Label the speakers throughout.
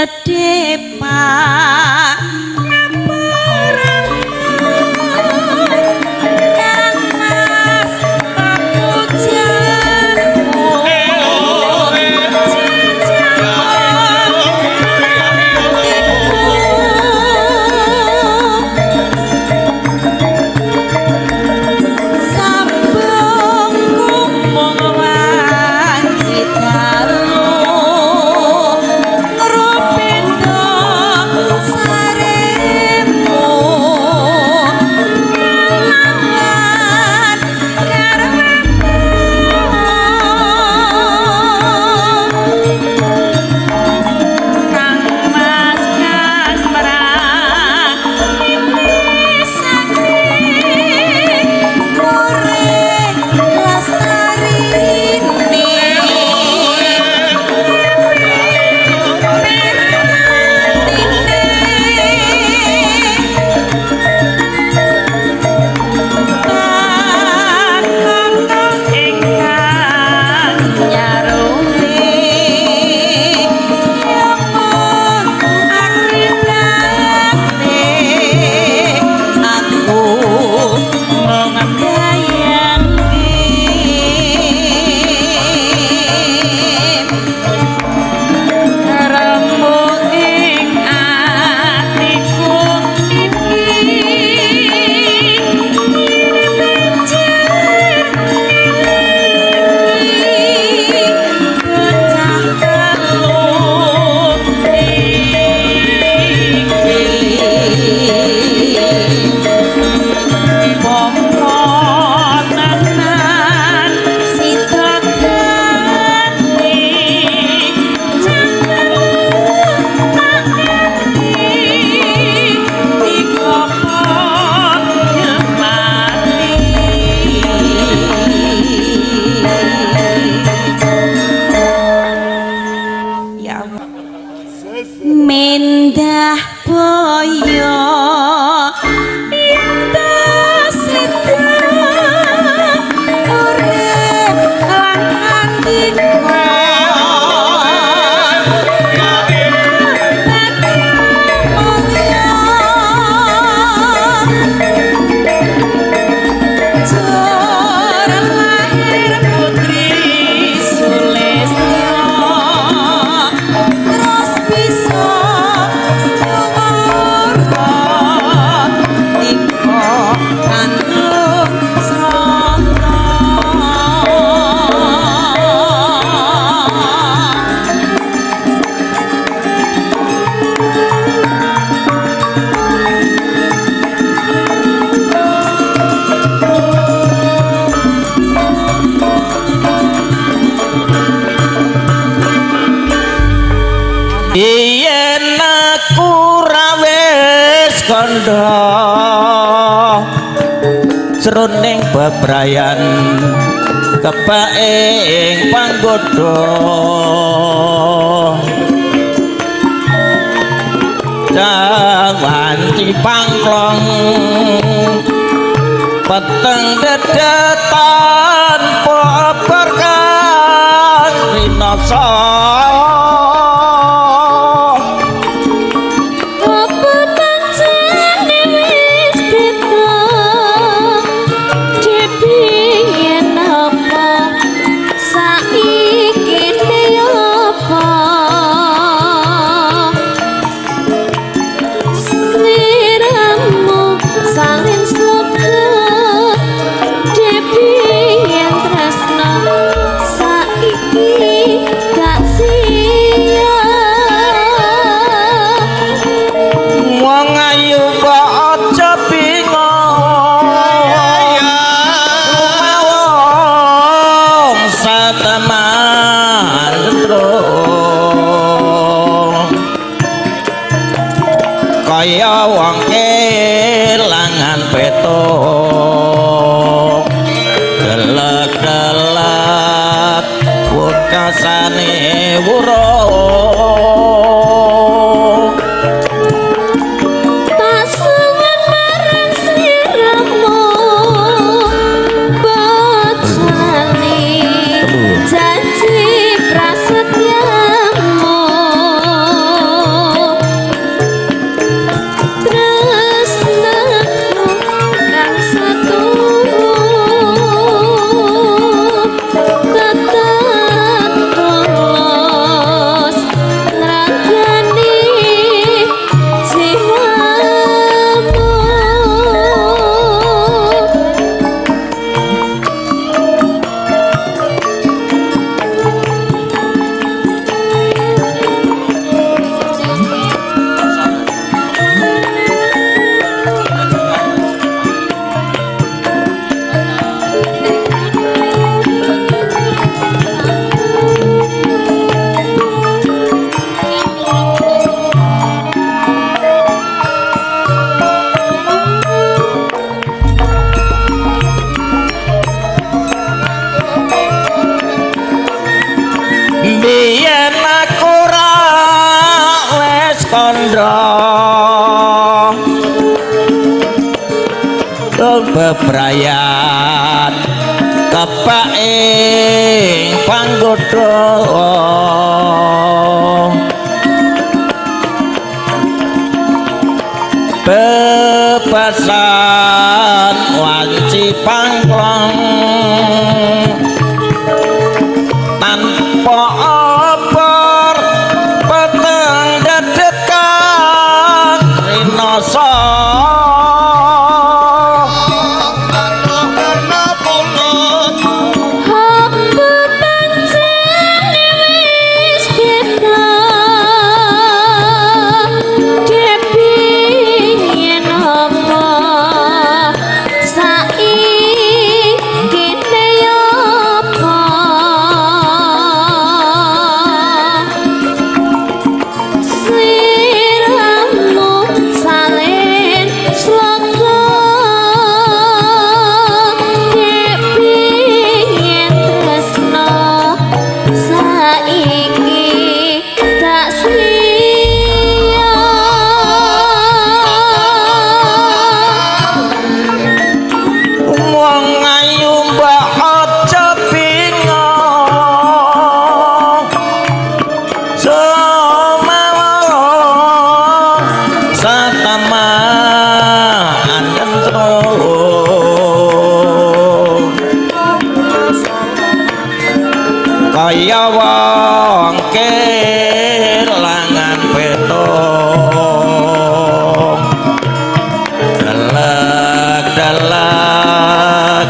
Speaker 1: Sedepa ngapuramu Kang Mas papujanmu jejak atiku sambung kumung wanci dalu ngrupendo saremu nglawan karepmu Kang Mas kang mranitisake urip lestarine takono ingkang nyaruli yamun akibate aku mung mbayangke rembug ing atiku iki yen bejer ngelingi bocah telu iki pomo tenan sida ganti jangan tak ganti dikopot mati. Ya Allah, mendah boyo yen seda urip lan andika mulya jur lahir putri Sulistya terus bisa nyuwara tika kandung srata.
Speaker 2: Yen aku ra wis kandha jroning bebrayan kebaing panggoda jawanci pangklong peteng dedet tanpa berkah rinasa.
Speaker 3: Apa pancene wis beda Debiyen apa saiki apa Sliramu salin sloka Debiyen tresno saiki gak siap.
Speaker 2: Wong ayu kok aja bingung wong sateman kaya wong kelangan petuk delek-delek wekasane wurung.
Speaker 3: Tak suwun marang sliramu bocane janji prasetyamu.
Speaker 2: Bebrayan kebak ing panggoda bebasan wanci pangklong tanpa obor peteng dedet kang rinasa.
Speaker 3: Apa pancene wis beda Depingin apa saiki ne apa Sliramu salin sloka Depingin tresno saiki tak siya.
Speaker 2: Wong ayu mbok aja bingung sumawa sataman kentro kaya wong kelangan petung delek-delek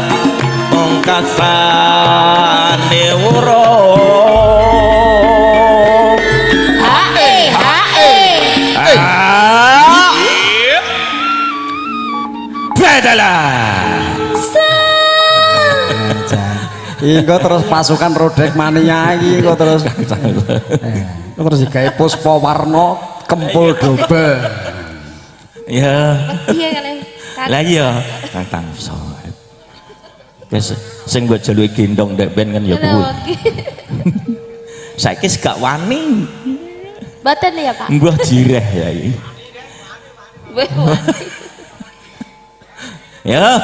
Speaker 2: ungkasane urung.
Speaker 1: Hae hae.
Speaker 2: Ah. Badalah.
Speaker 4: Iki terus pasukan Rodek Mania iki engko terus terus digawe puspa warna kempul dobel.
Speaker 2: Ya.
Speaker 1: Iya kali.
Speaker 2: Lah iya, Kakang Soeb. Wis sing mbok jaluki gendong ndek ben kan ya kuwi. Saiki wis gak wani.
Speaker 3: Baten ya, Pak?
Speaker 2: Mbah jireh ya iki.
Speaker 3: Mbah wani.
Speaker 2: Ya.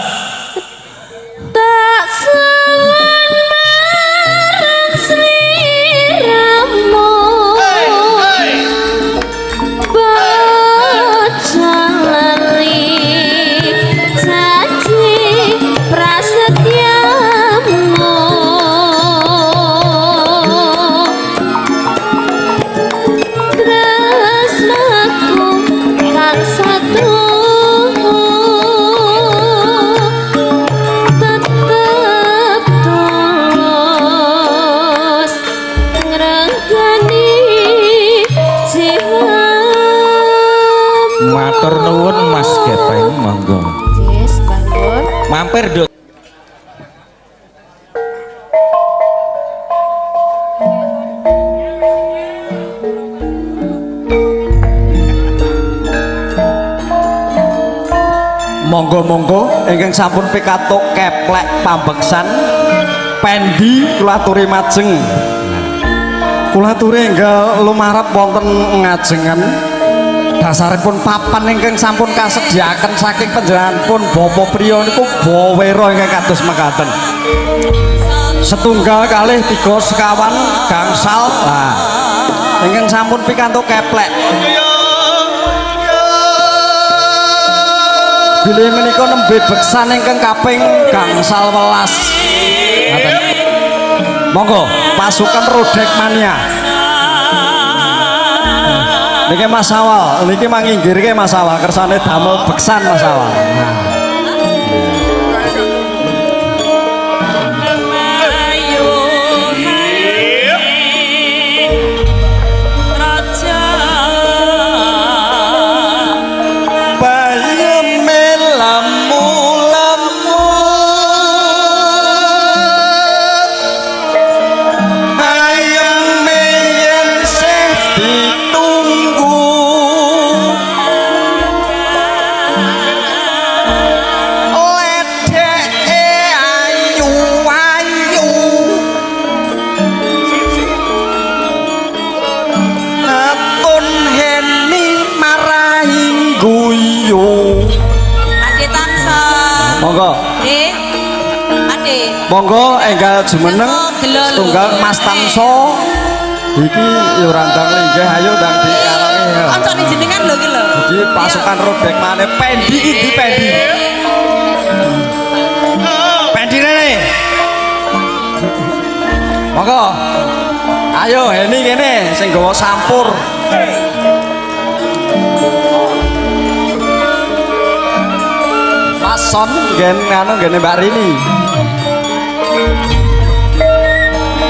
Speaker 3: Tak sowan marang sliramu Bojo lali janji prasetyamu Tresnaku kang satu tetep tulus ngrenggani jiwamu.
Speaker 2: Matur nuwun Mas Gepeng, monggo.
Speaker 1: Yes, bangun.
Speaker 2: Mampir Duk.
Speaker 4: Monggo-monggo ingkang sampun pikatuk keplek pambeksan pendi kula aturi majeng. Kula aturi enggal lumarep wonten ngajengan dasaripun papan ingkang sampun kasediaken saking panjenenganipun Bapak priya niku bawera ingkang kados mekaten. Setunggal kalih tiga sekawan gangsal. Lah ingkang sampun pikantuk keplek. Bilih menika nembe beksan ingkang kaping gangsal welas. Ngaten. Monggo pasukan Rodek Mania. Niki Mas Awal, niki manginggirke Mas Awal kersane damel beksan Mas Awal. Nah.
Speaker 1: Ayo raja
Speaker 2: Bayeme lamu-lamu ayeme yen sih ditunggu
Speaker 4: Monggo enggal jumeneng setunggal Mas Tamso. Iki ya ora ndang lenggah, ayo ndang dialami ya.
Speaker 1: Kancane jenengan lho iki lho.
Speaker 4: Jadi pasukan robek maneh Pendi iki ndi Pendi? Pendi rene. Monggo. Ayo Heni kene sing gawa sampur. Mas Son nggen anu nggene Mbak Rini.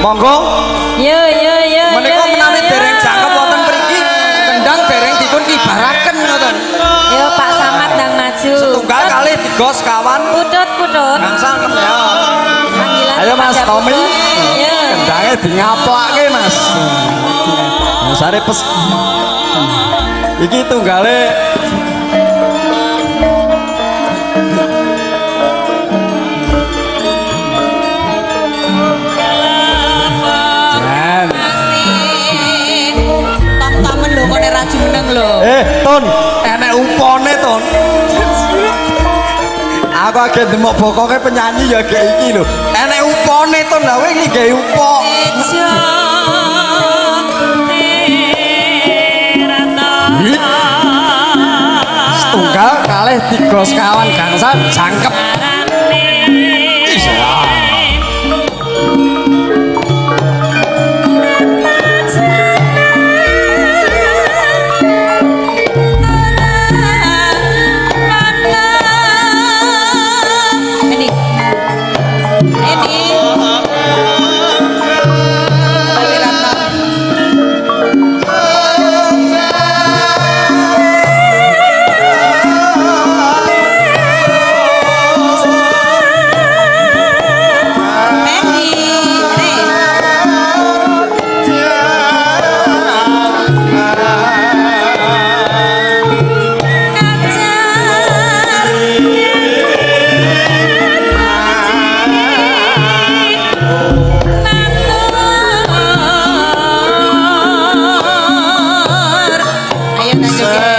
Speaker 4: Monggo.
Speaker 1: Yo yo yo.
Speaker 4: Menika menawi dereng jangkep wonten mriki, kendang dereng dipun kibaraken ngoten.
Speaker 1: Yo Pak Samad ndang maju.
Speaker 4: Setunggal kali tiga sekawan.
Speaker 1: Putut putut.
Speaker 4: Gangsal nem ya.
Speaker 1: Panggilan
Speaker 4: Ayo Mas
Speaker 1: kepada
Speaker 4: Tommy.
Speaker 1: Putut. Yo.
Speaker 4: Kendange di ngaplake Mas. Dasare pes. Iki tunggale Jan.
Speaker 1: Tom-tomen lho kok nek ra jumeneng lho.
Speaker 4: Ton, enek upone, Ton. Aku agek demok bokonge penyanyi ya gek iki lho. Enek upone, Ton. Lah kowe iki gawe upo. Setunggal kalih tiga sekawan gangsal jangkep.
Speaker 1: Ini. Ini. Fendi. Nih. Kacar. Matur. Ayo nang joget.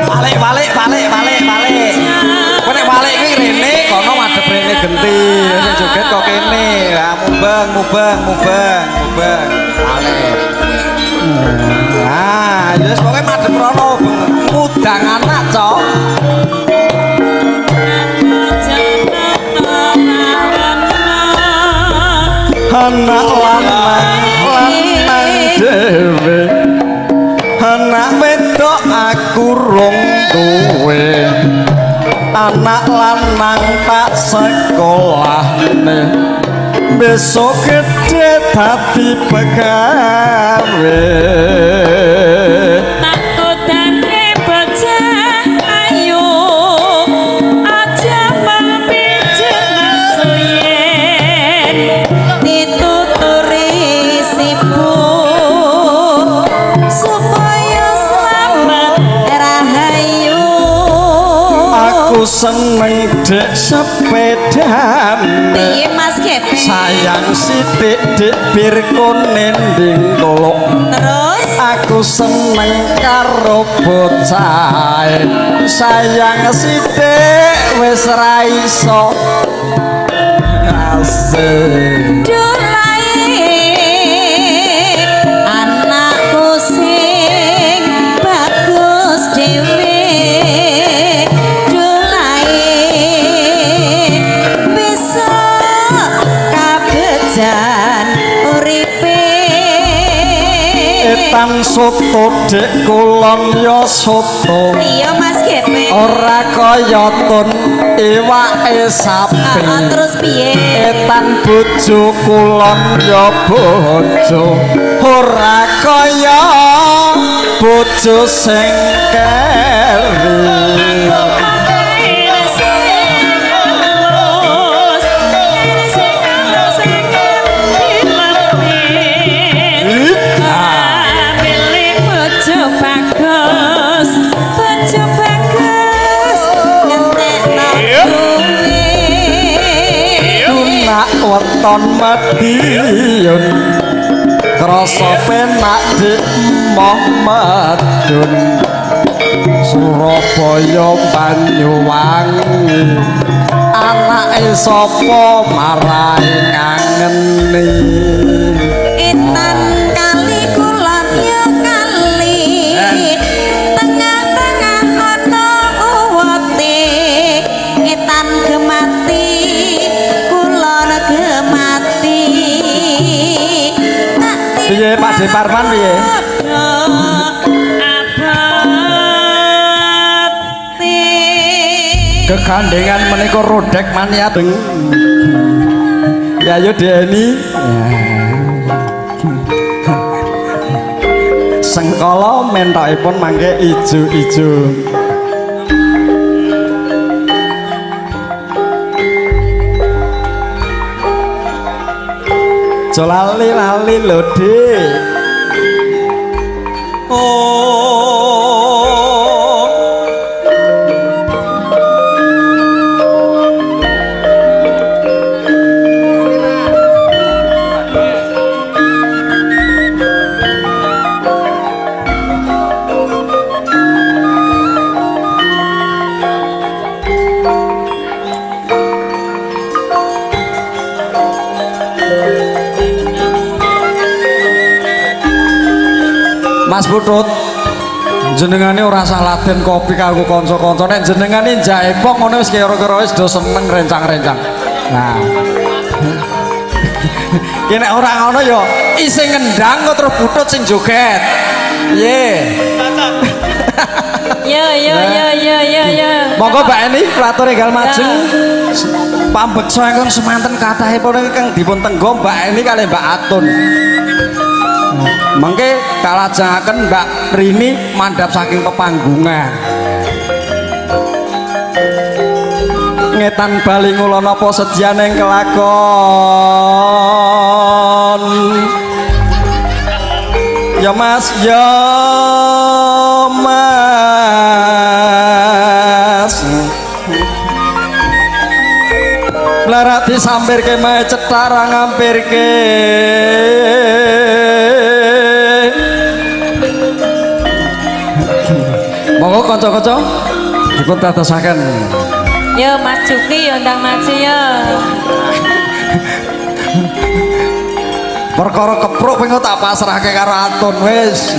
Speaker 4: Balik balik balik balik balik. Kowe nek balik kuwi rene kono madhep rene genti. Sing joget kok kene. Lah mubeng mubeng mubeng mubeng. Balik. Ah, ya wis pokoke madhep rono mudang anak, Cok. Anak lanang lanang dhewe. Anak wedok aku rung duwe. Anak lanang tak sekolahne. Besok gede dadi pegawe.
Speaker 3: Takutane bocah ayu aja mampir suyen
Speaker 1: Dituturi sibuk supaya selamat rahayu.
Speaker 4: Aku seneng dek sepedane.
Speaker 1: Piye Mas Kep? Gepe.
Speaker 4: Sayang sithik dik birko nending teluk.
Speaker 1: Terus
Speaker 4: Aku seneng karo bocah. Sayang sithik wis ra iso. Asik.
Speaker 1: Dulai anakku sing bagus dhewe. Dulai bisa kabejan uripe.
Speaker 4: Etan soto dek kulon ya soto.
Speaker 1: Iya Mas Gepe.
Speaker 4: Ora kaya tun iwake sapi.
Speaker 1: Terus piye?
Speaker 4: Etan bojo kulon ya bojo. Ora kaya bojo sing keri. Nak weton Madiun krasa penak dik moh medun. Surabaya Banyuwangi anake sapa marai ngangeni.
Speaker 1: Etan kali kulon ya kali, tengah-tengah ana uwote. Etan gemati kulon gemati. Tak
Speaker 4: Piye Pak Deparman piye? Kegandengan menika rodek mania deng. Ya ayo Deni. Sengkala mentokipun mangke ijo-ijo. Aja lali-lali lho, Dik.
Speaker 2: Oh.
Speaker 4: Mas Putut, jenengane ora salah laden kopi kanggo kanca-kanca. Nek jenengane jaepong ngono wis kira-kira wis do seneng rencang-rencang. Nah. Ki nek ora ngono ya isih ngendang kok terus Putut sing joget. Piye?
Speaker 3: Yo yo yo yo yo yo.
Speaker 4: Monggo Mbak Eni platur enggal majeng. Pambeksa ingkang semanten kathahipun ingkang dipun tenggo Mbak Eni kalih Mbak Atun. Mangke kalajengaken Mbak Rini mandhap saking pepanggungan. Ngetan bali ngulon apa sedyane kelakon. Ya Mas, ya Mas. Larat disampirke mae cethak ra ngampirke. Monggo kanca-kanca dipun dadosaken.
Speaker 3: Yo Mas Juki yo ndang maju yo.
Speaker 4: Perkara kepruk pengen tak pasrahke karo Atun wis.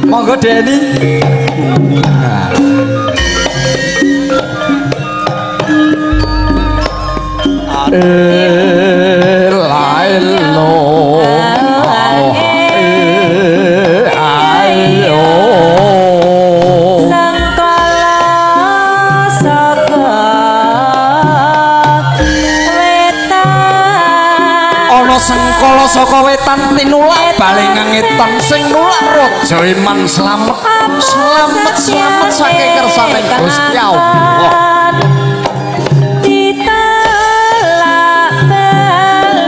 Speaker 4: Monggo Deni. Ayo.
Speaker 3: Sengkala saka wetan.
Speaker 4: Ana sengkala saka wetan tinulak bali ngetan sing nulak raja iman slamet slamet slamet saking kersane Gusti Allah.
Speaker 3: Ditolak balik.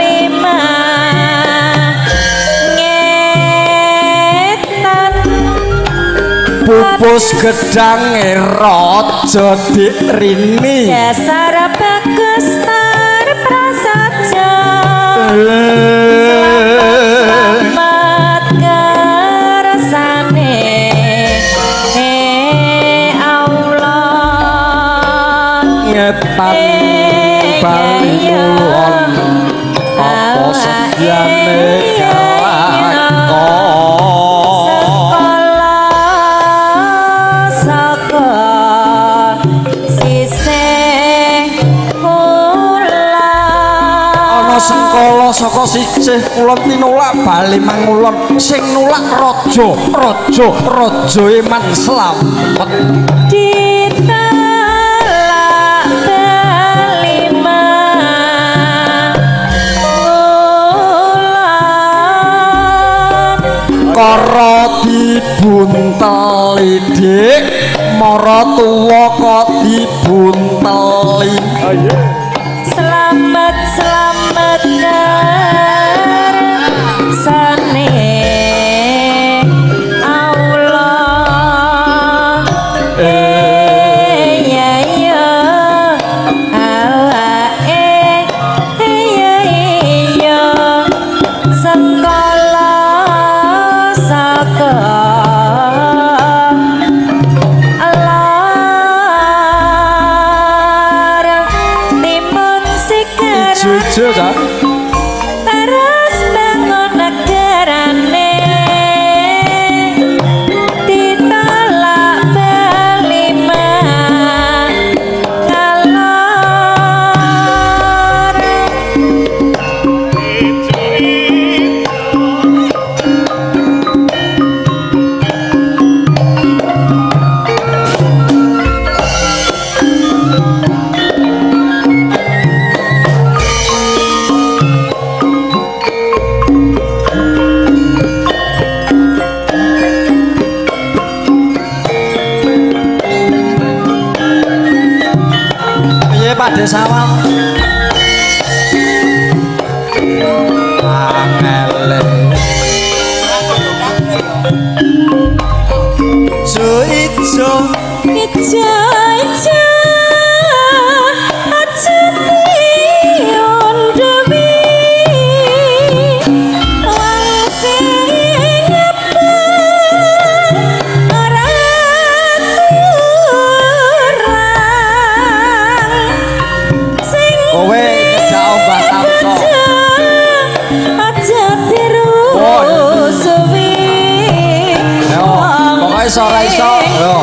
Speaker 4: Pupus gedange raja Dik Rini.
Speaker 3: Dasar bagus tar prasaja. Selamat kersane Allah.
Speaker 4: Ngetan bali ngulon apa sedyane kelakon.
Speaker 3: Sekolah saka sisih kulon.
Speaker 4: Ana sengkala saka sisih kulon tinulak bali mangulon sing nulak raja raja raja eman slamet.
Speaker 3: Ditolak bali mangulon.
Speaker 4: Kara dibunteli Dik, mara tuwa kok dibunteli.
Speaker 3: Selamat selamat kersane Allah. Ya ya awake ya iya sekolah saka lar timun sigar
Speaker 4: Ijo-ijo ta.
Speaker 3: terus bangun negarane ditolak bali ngalor.
Speaker 4: Piye Pak Desawal? Angele.
Speaker 2: Ijo ijo
Speaker 3: Ijo ijo aja diunduwi wong sing nyebar ora kurang sing
Speaker 4: Kowe nyedak Mbah Tamso.
Speaker 3: Aja dirusuhi.
Speaker 4: Yo, pokoke iso ora iso, yo,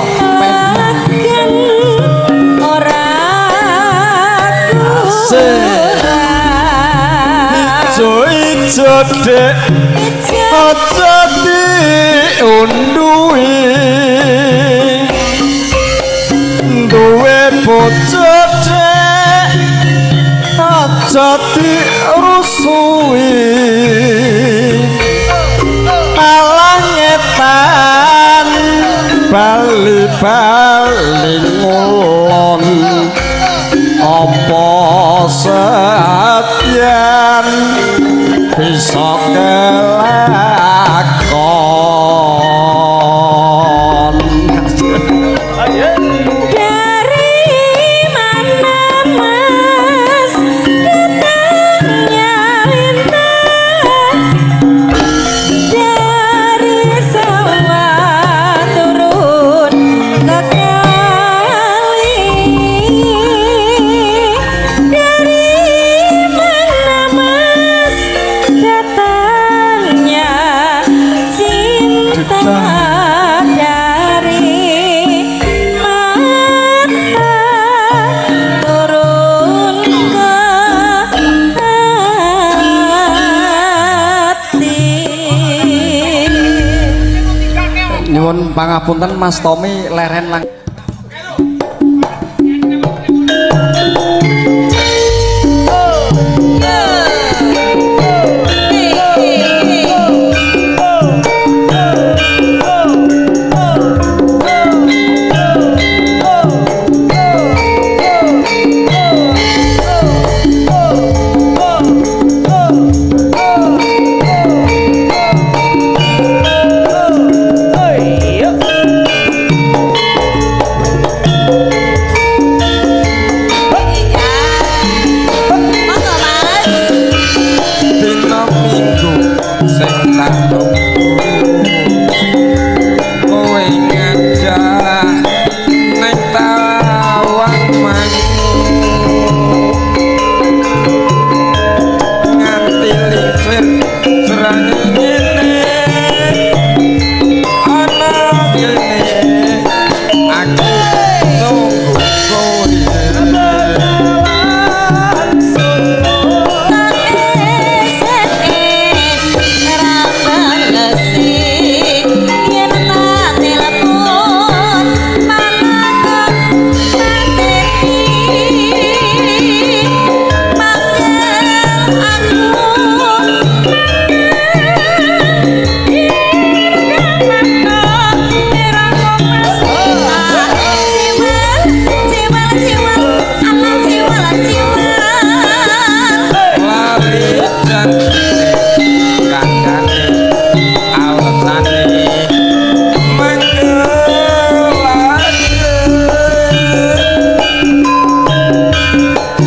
Speaker 3: Laken ora
Speaker 4: Asik.
Speaker 3: kurang.
Speaker 4: Ijo ijo Dik,
Speaker 3: Ijo
Speaker 4: aja diunduhi. Duwe bojo Dik, aja dirusuhi. Alah ngetan bali-bali ngulon apa setyan bisa kelakon.
Speaker 3: Dari mana mas datangnya lintang? Dari sawah turun ke kali. Dari mana mas datangnya cinta? Dari mata turun ke hati.
Speaker 4: Nyuwun pangapunten Mas Tommy leren lang.
Speaker 5: Minggu sing tak tunggu kowe ngajak ning Tawang Mangu nganti lingsir serane ngene ana kene aku nunggu kowe. Lali janjine kancane alasane menggelake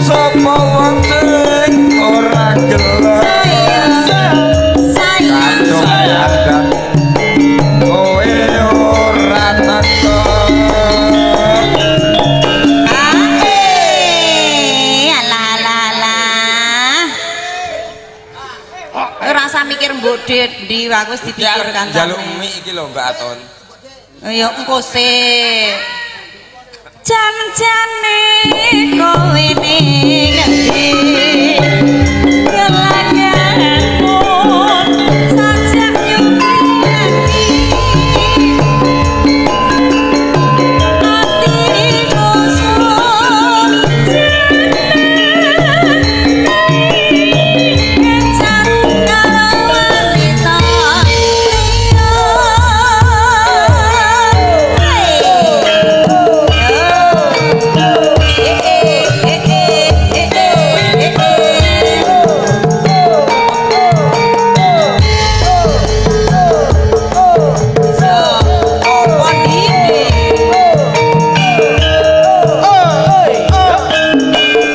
Speaker 5: sapa wong sing ora gelem kandung dandan kowe ora teko.
Speaker 1: Ora mikir mbok ndi aku wis dipikir kancane.
Speaker 5: Njaluk mie iki lho Mbak Aton.
Speaker 1: Ya engko sik. Jan-jane kowe ning ngendi? Gelagatmu sajak nyuwun atiku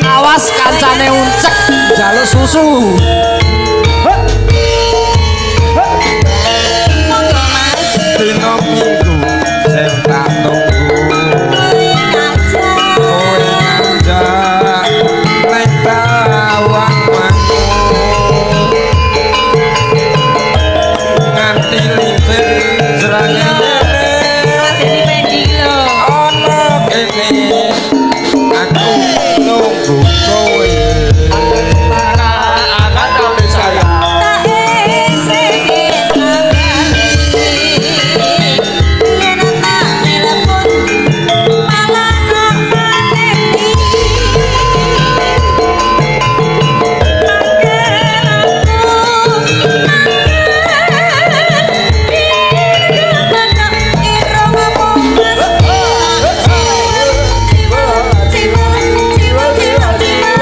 Speaker 4: Awas kancane uncek njaluk susu.
Speaker 1: Monggo Mas.
Speaker 5: Dina Minggu sing tak tunggu kowe ngajak ning Tawang Mangu nganti lingsir srengenge
Speaker 1: Dadi pendi lho.
Speaker 5: ana kene aku nunggu kowe.
Speaker 1: Tak SMS yen tak telepon malah kok mateni. Mangkel aku mangkel irung mas ciwel ciwel ciwel ciwel ciwel.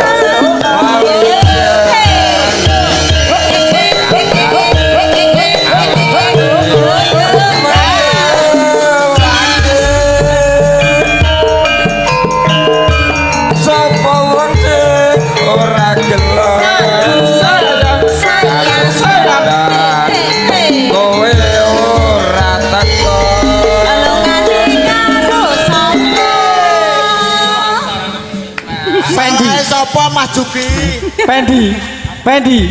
Speaker 5: Sapa wong sing ora gelem kowe ora teko.
Speaker 4: Pendi,
Speaker 6: Sapa Mas Juki?
Speaker 4: Pendi, Pendi.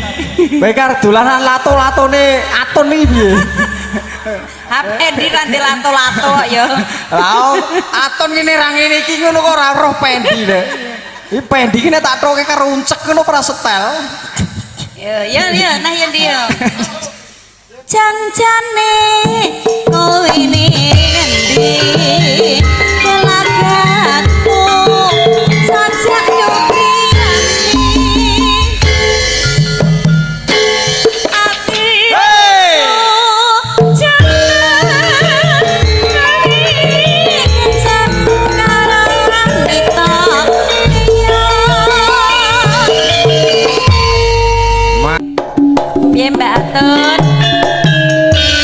Speaker 4: Kowe karo dolanan lato-latone Aton iki piye?
Speaker 1: HP di rantai lato-lato ya.
Speaker 4: Lah Aton ngene ra ngene iki ngono kok ora roh Pendi nek. Iki Pendi ki nek tak troke karo uncek ngono ora setel.
Speaker 1: Ya ya ya nah ya dia. Jan-jane kowe ning ngendi? Gelagatmu sajak nyupriyani. Atiku jangan kencan karo wanita liya. Piye Mbak Atun?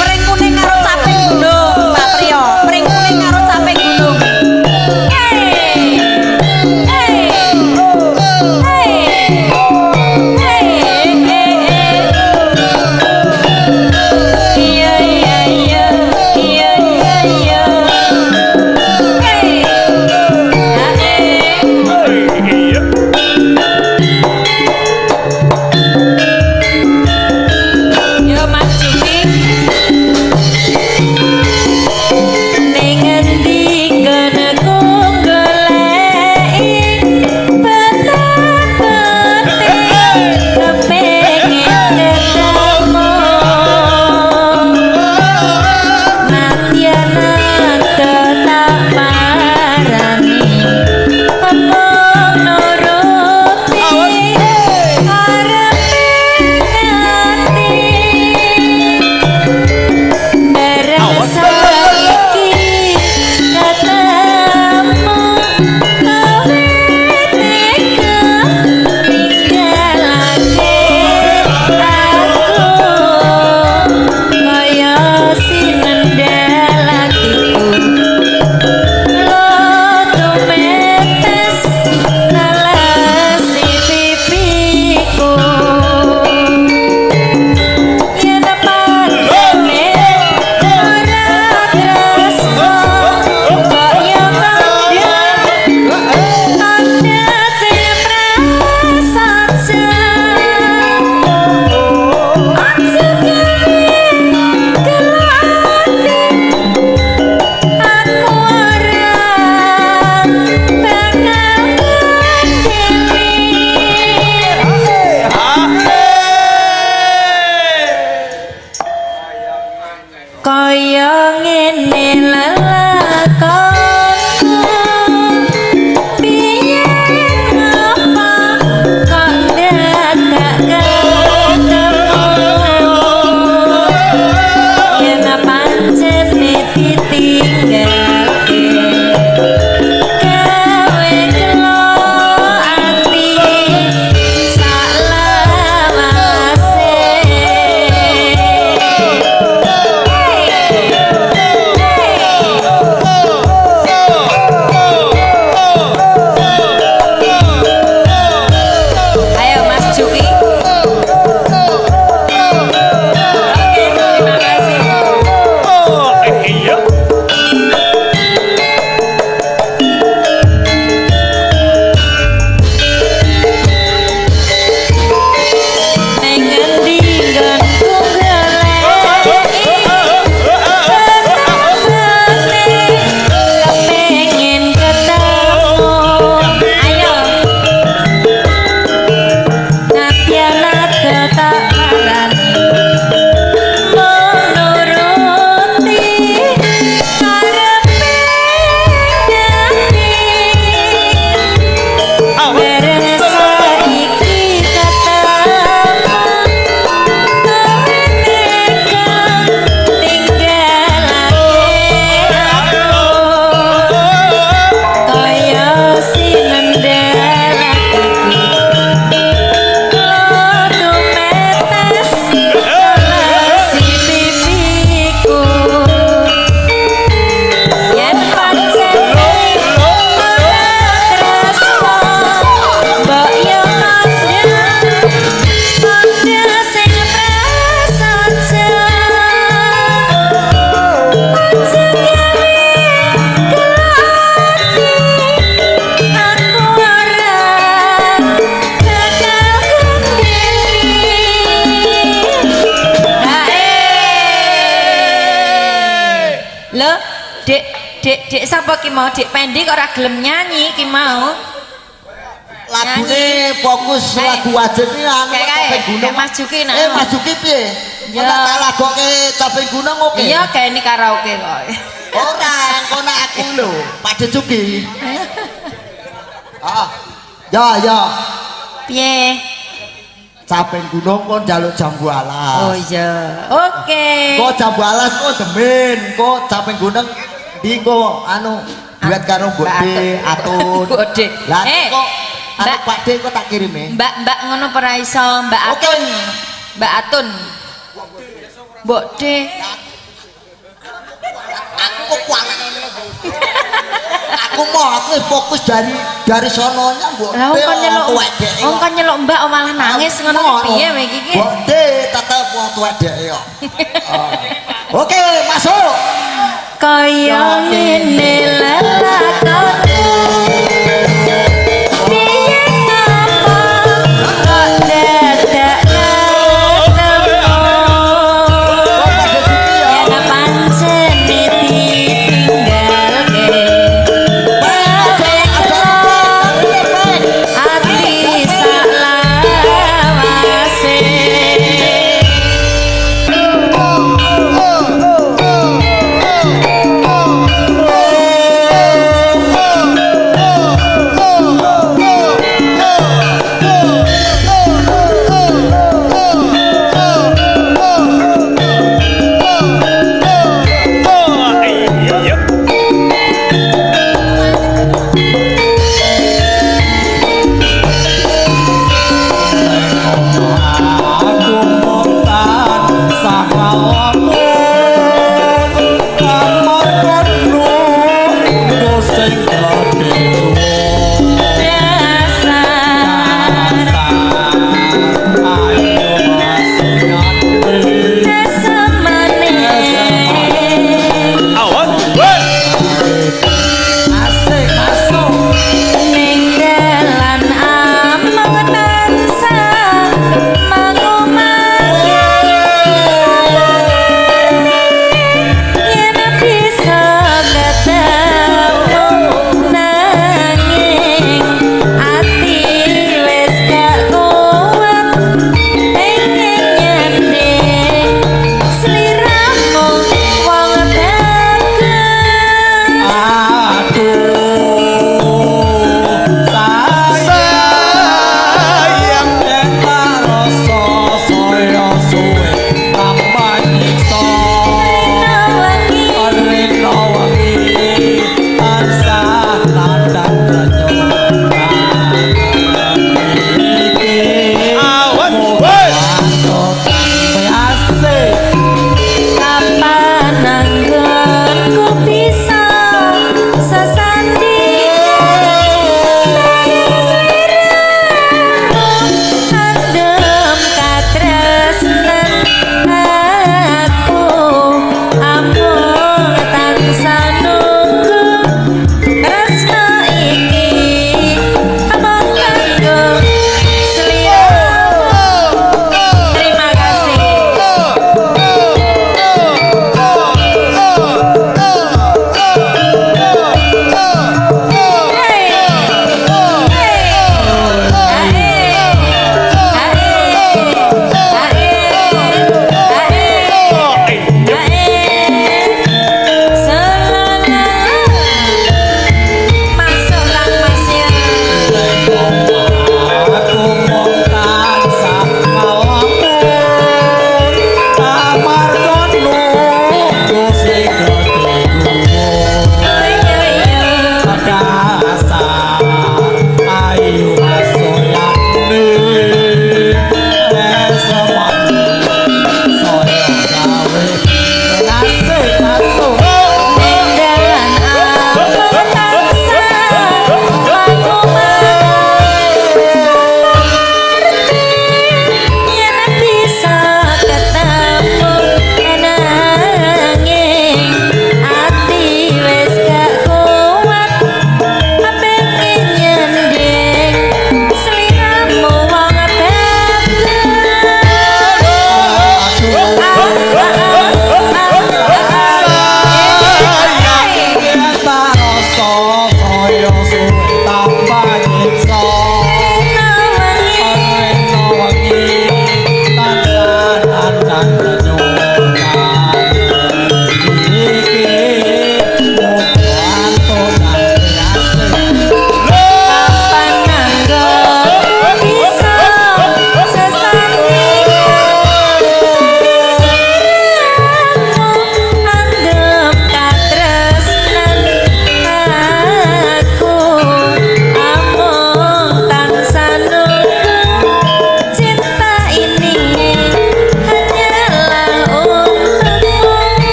Speaker 1: Pring kuning karo caping gunung, Pak Priyo. Pring kuning karo caping gunung. Hey. Hey. Hey. Hey. Hey.
Speaker 3: Kaya ngene lelakonku, biyen apa kok dadak ketemu, yen pancene ditinggalke gawe gelo ati saklawase. Ayo Mas Juki. Oke, terima kasih.
Speaker 2: Iya.
Speaker 3: Neng ngendi nggonku goleki tetembane, kepengin ketemu. Ayo. Nadyan nada tak parani, mung nuruti karepe ati. Bareng saiki ketemu, kowe tega tinggalake aku, kaya sinendel atiku klotu metes kelesi pipiku. Yen pancen ora tresno, mbok yo kandha kandha sing prasaja, aja gawe gelo ati, aku ora bakal kendiri. Hae. Lho, Dek, Dek, Dek sapa ki mau? Dek Pendi kok ora gelem nyanyi ki mau?
Speaker 6: Lagune fokus
Speaker 3: Kae.
Speaker 6: lagu wajib iki anu
Speaker 3: Kae, kae.
Speaker 6: Caping Gunung.
Speaker 3: Kae Mas Juki nak.
Speaker 6: Eh, Mas Juki piye?
Speaker 3: Ya.
Speaker 6: Tak tak lagoke Caping Gunung oke.
Speaker 3: Iya, kayak ini karaoke kok.
Speaker 6: Ora, engko nak aku lho, Pak De Juki. Ah. Ya, ya.
Speaker 3: Piye?
Speaker 6: Caping Gunung kon njaluk jambu alas.
Speaker 3: Oh iya. Oke.
Speaker 6: Kok jambu alas kok demen, kok Caping Gunung ndi kok anu duet karo Mbok
Speaker 3: Mbak
Speaker 6: De Atun.
Speaker 3: Mbok De.
Speaker 6: Lah
Speaker 3: Eh,
Speaker 6: kok anu
Speaker 3: Mbak.
Speaker 6: Pak De kok tak kirim e.
Speaker 3: Mbak-mbak ngono ora iso, Mbak
Speaker 6: Oke.
Speaker 3: Atun. Mbak Atun. Mbok De.
Speaker 6: Aku kok kualat. Aku mau aku wis fokus dari sononya Mbok
Speaker 3: Lah
Speaker 6: De
Speaker 3: wong kon nyeluk
Speaker 6: wong tuwek dhek
Speaker 3: wong kon nyeluk Mbak kok malah nangis ngono
Speaker 6: Mau,
Speaker 3: piye kowe iki ki?
Speaker 6: Mbok De tetep wong tuwek dhek kok. Oke, masuk.
Speaker 3: Kaya ngene lelakonku, biyen apa kok dadak ketemu, yen pancen ditinggalke gawe gelo ati saklawase.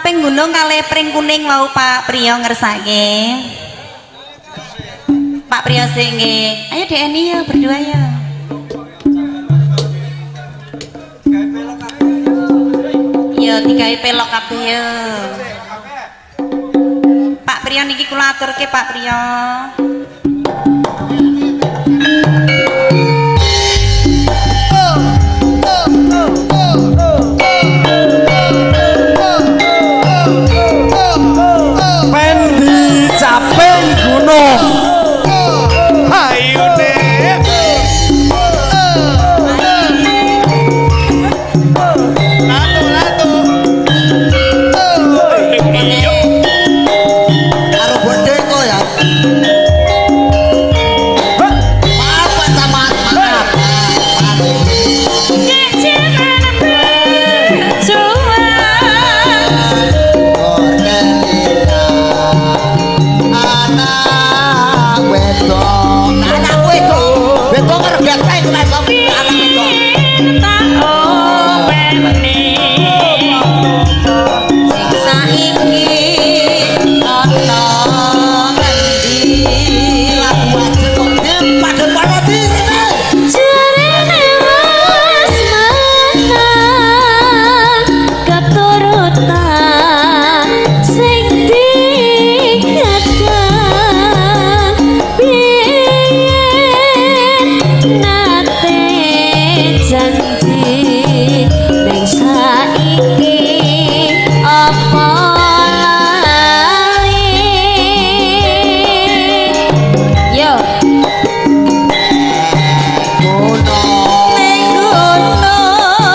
Speaker 1: Caping gunung kalih pring kuning wau Pak Priyo ngersake. Pak Priyo sing nggih. Ayo Dek Eni ya berdua ya. Ya digawe pelok kabeh ya. Pak Priyo niki kula aturke Pak Priyo.
Speaker 4: Pendi caping gunung.
Speaker 5: Ayo Nek. Latu latu. Iya.
Speaker 6: Karo bodeko ya. Maaf Pak Camat, maaf. Anak wedok, anak wedok, wedok karo ganteng nek anak wedok.
Speaker 1: Saiki ana ngendi?
Speaker 6: Lagu aja kok padha padha direne.
Speaker 7: Jarene wis menang keturutan sing digadang biyen nate janji ning saiki apa lali yo.
Speaker 1: Ning gunung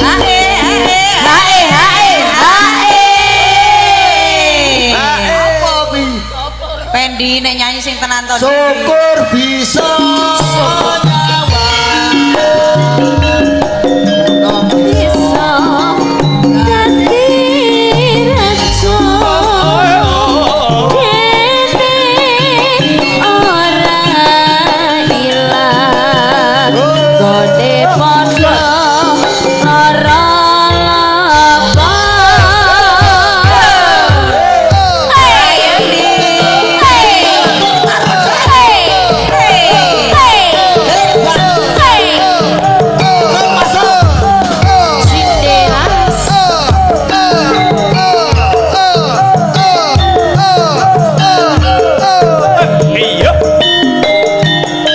Speaker 1: Hae hae hae hae hae. Pendi nek nyanyi sing tenan to.
Speaker 6: Syukur bisa nyawang.
Speaker 7: Bisa dadi raja dene ora ilang gone padha lara lapa.
Speaker 1: Hey, hey, hey,
Speaker 5: Iya.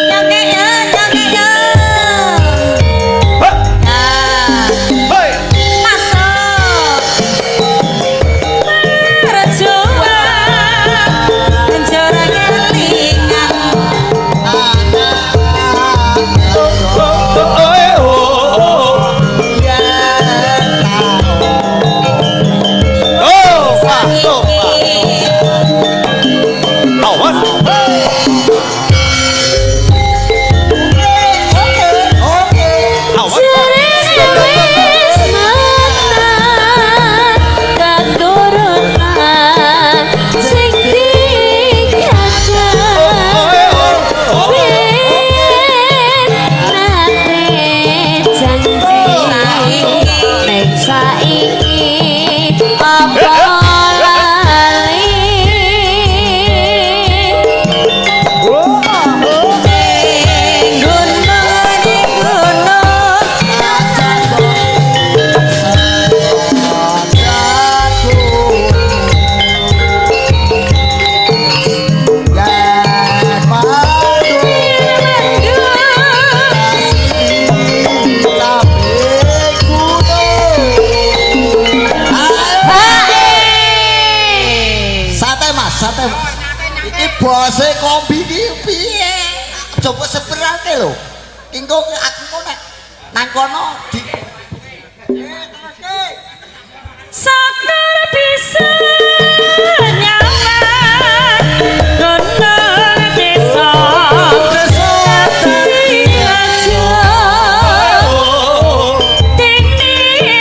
Speaker 1: Nyangke ya, nyangke ya. Nah,
Speaker 5: Hei.
Speaker 1: masuk. Berjuang, menjora kelingan.
Speaker 5: Oh, Pak. Tuh, Pak.
Speaker 1: Iki.
Speaker 5: Awas. Awas.
Speaker 7: Jarene wis menang keturutan sing digadang biyen nate janji ning saiki apa lali.
Speaker 1: Ning gunung, ning gunung.
Speaker 6: Sate Mas, sate Mas. Iki bose kombi iki piye? Coba seperake lho. Engko aku kok nek nang kono di
Speaker 1: Sakar bisa nyawang gunung desa dadi raja. Dene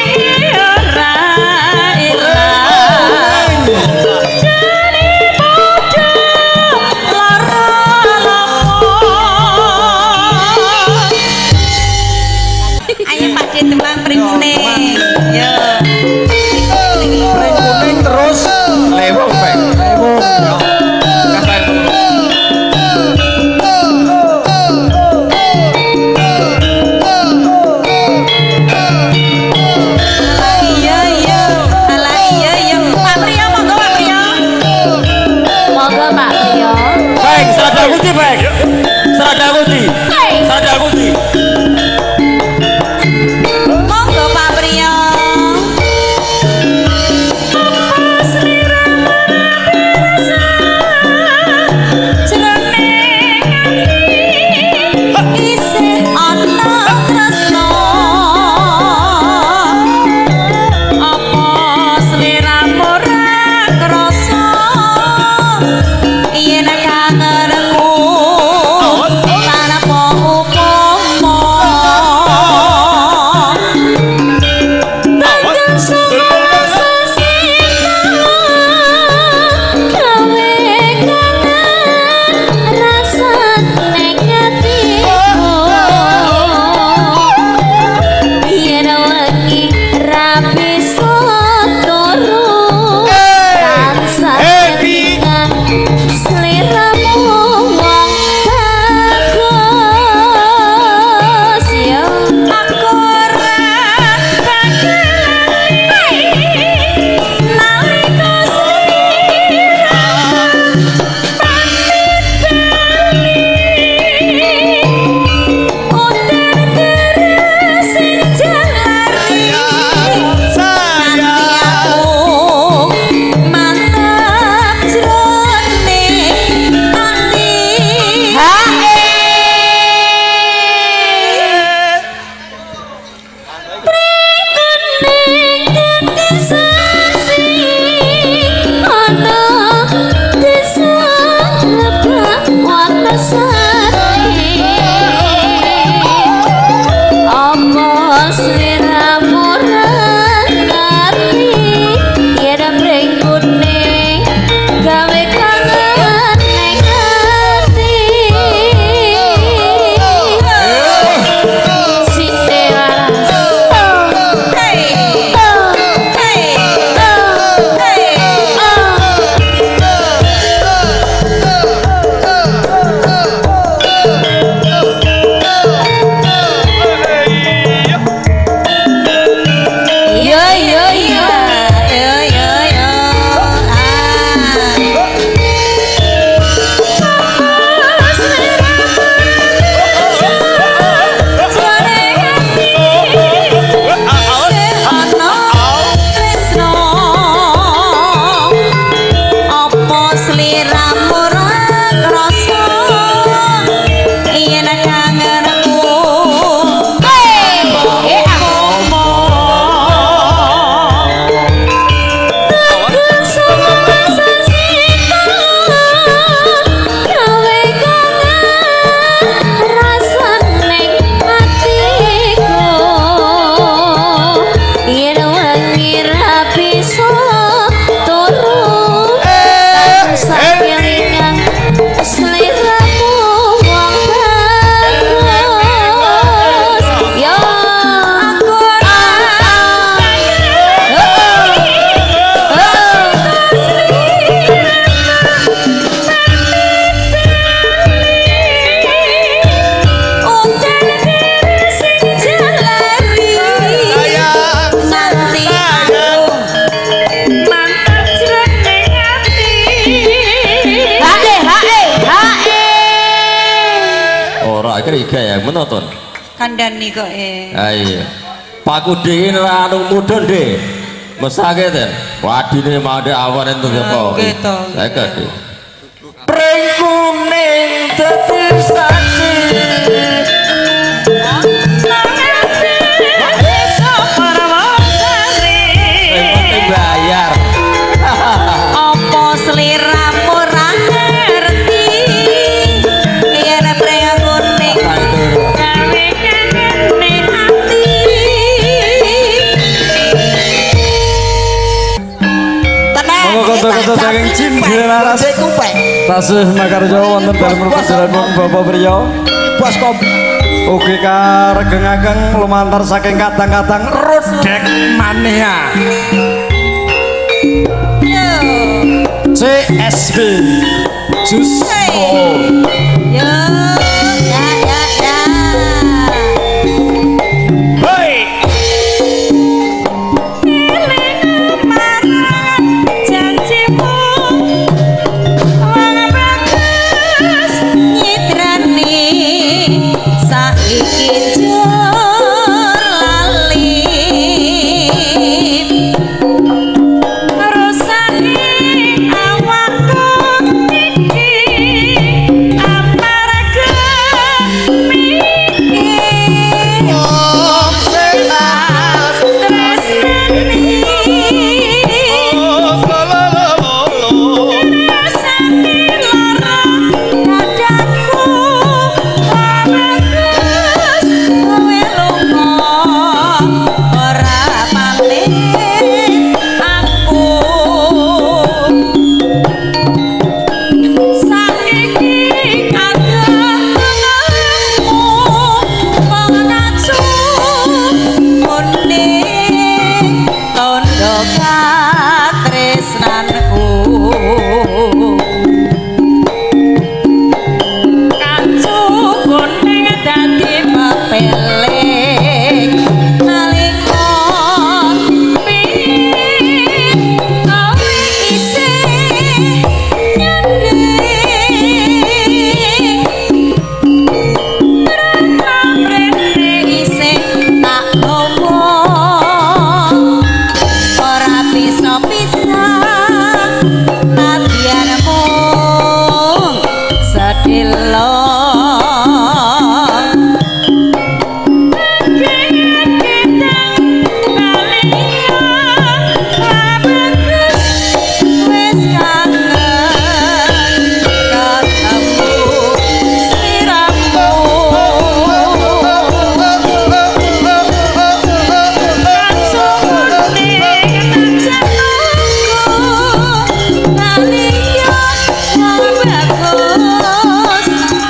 Speaker 2: Akhire gaya menonton.
Speaker 1: Kandhani kok e.
Speaker 2: Ah iya. Pak Kude ini ora anu mudhun de. Mesake ten. Wadine mande awan entuk apa.
Speaker 1: Nggih to.
Speaker 2: Saged. Pring kuning dadi saksi. Sing penting bayar.
Speaker 1: Apa sliramu ra ngerti? Yen pring kuning gawe kangene ati.
Speaker 6: Tenang.
Speaker 4: Monggo kanca-kanca saking Cindhe Laras. Tasih makarya wonten dalem perjalanan Bapak Priyo.
Speaker 6: Bos kombi.
Speaker 4: Ugi karegengaken lumantar saking kadang-kadang Rodek Mania. CSB Jus.
Speaker 1: Yo, ya ya ya.
Speaker 5: Hei.
Speaker 1: Eling marang janjimu wong bagus nyidrani saiki jur lali rusane awakku iki amarga mikir
Speaker 5: Wong sing tak
Speaker 1: tresnani rasane lara dadaku bagus kowe lunga ora pamit aku saiki kadohanmu wong kacu kuning tondo katresnanku kacu kuning dadi pepeling nalika kowe isih nyandhing mrene isih tak gawa ora bisa pisah nadyanmu sedelo. Wis kangen ketemu sliramu.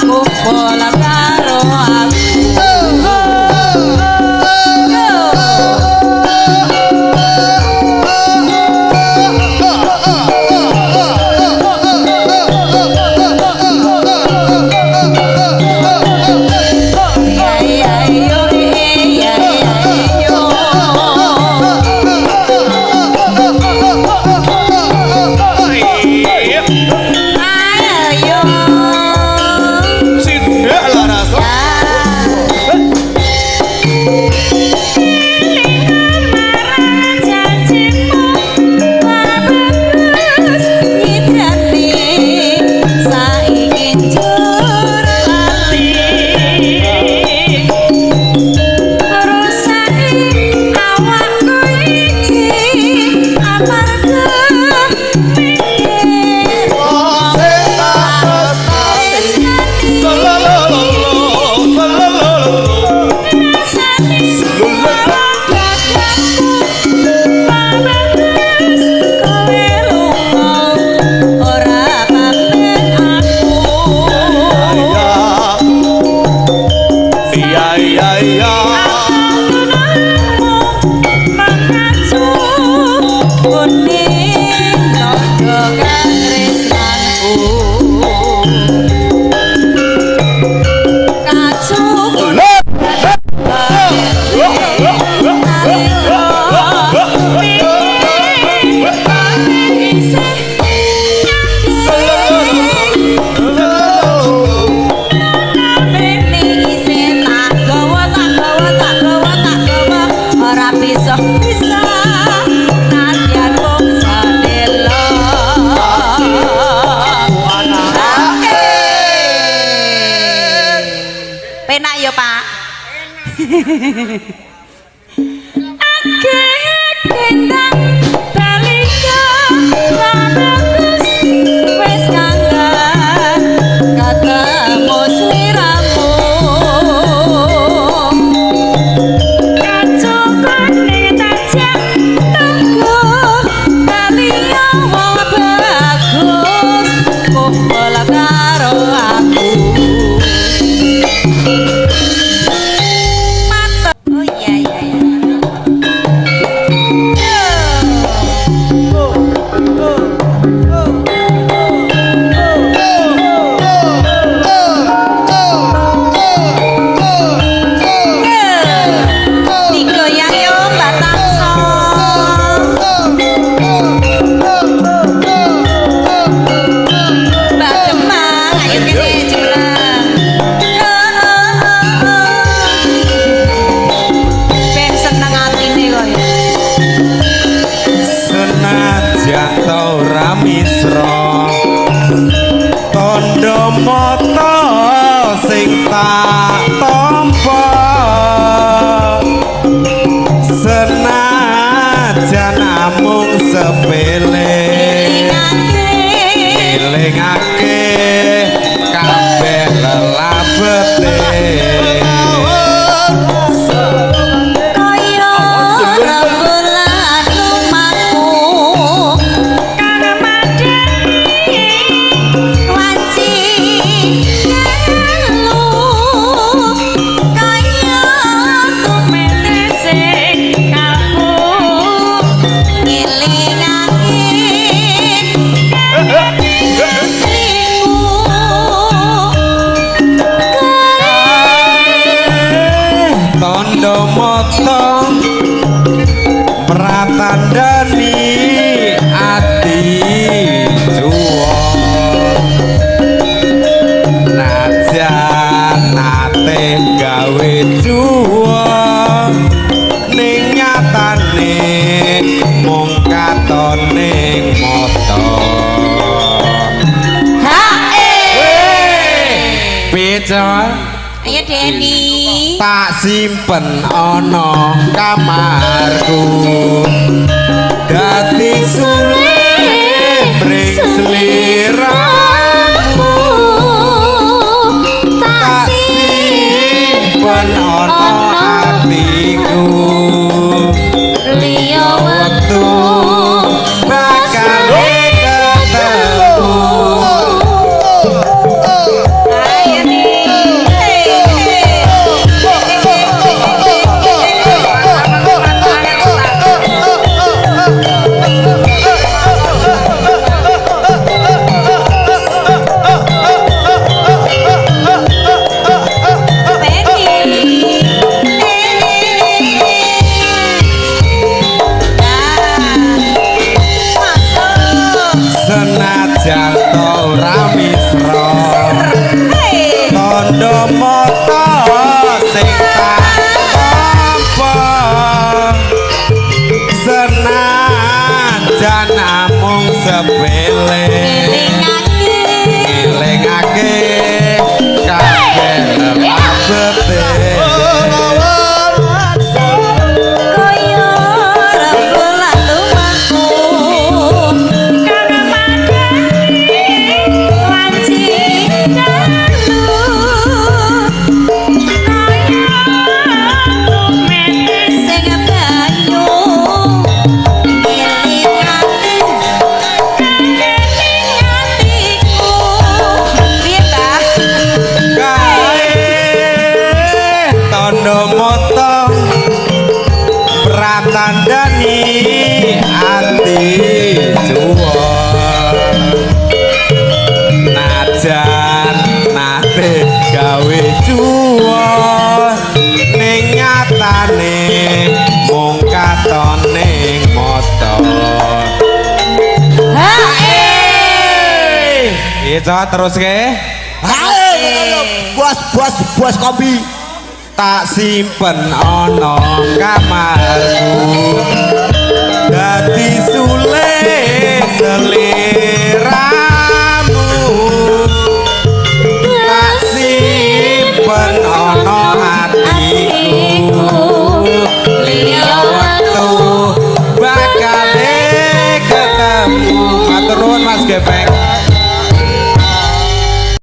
Speaker 1: Kumpul karo aku. Ya ya yo ya ya yo. Ayo.
Speaker 5: Cindhe Laras.
Speaker 1: Amarga
Speaker 5: Iya iya iya.
Speaker 1: Isih Penak ya, Pak.
Speaker 3: Gendang balika bagus wis kangen ketemu sliramu kacukane tajam tanggo bali wong bagus kumpul karo aku.
Speaker 1: Oh iya. Digoyang yo Mbak Tamso. Mbak Demang, ayo kene jumeneng. Ben seneng atine kok ya.
Speaker 5: Senajan ta ora misra, tandha mata sing tak tampa, senajan namung sepele, elingake kabeh lelabete.
Speaker 1: Kaya rembulan lumaku
Speaker 3: Kang madhani
Speaker 1: wanci kelu kaya
Speaker 3: tumete sing kalbu
Speaker 1: ngelingake atiku.
Speaker 5: Tondo mata pratandani ati juwa, najan nate gawe juwa, ning nyatane mung katone mata. Piye, Cok?
Speaker 1: Ayo Denny.
Speaker 5: Tak simpen ana kamarku, dadi suwe mring sliramu, tak simpen ana atiku,
Speaker 7: liya
Speaker 5: wektu bakal ketemu.
Speaker 1: Ayo nih.
Speaker 5: Senajan ta ora misra, tandha mata sing tak tampa, senajan namung sepele, ngelingake kabeh lelabete.
Speaker 1: Kaya rembulan lumaku
Speaker 3: Kang madhani
Speaker 1: wanci
Speaker 3: dalu kaya tumete
Speaker 1: sing banyu ngelingake atiku. Piye ta?
Speaker 5: Kae tandha mata pratandani ati juwa, najan nate gawe juwa, ning nyatane mung katone mata. Piye, Cok, teruske?
Speaker 6: Hae, bos bos bos kombi.
Speaker 5: Tak simpen ana kamarku.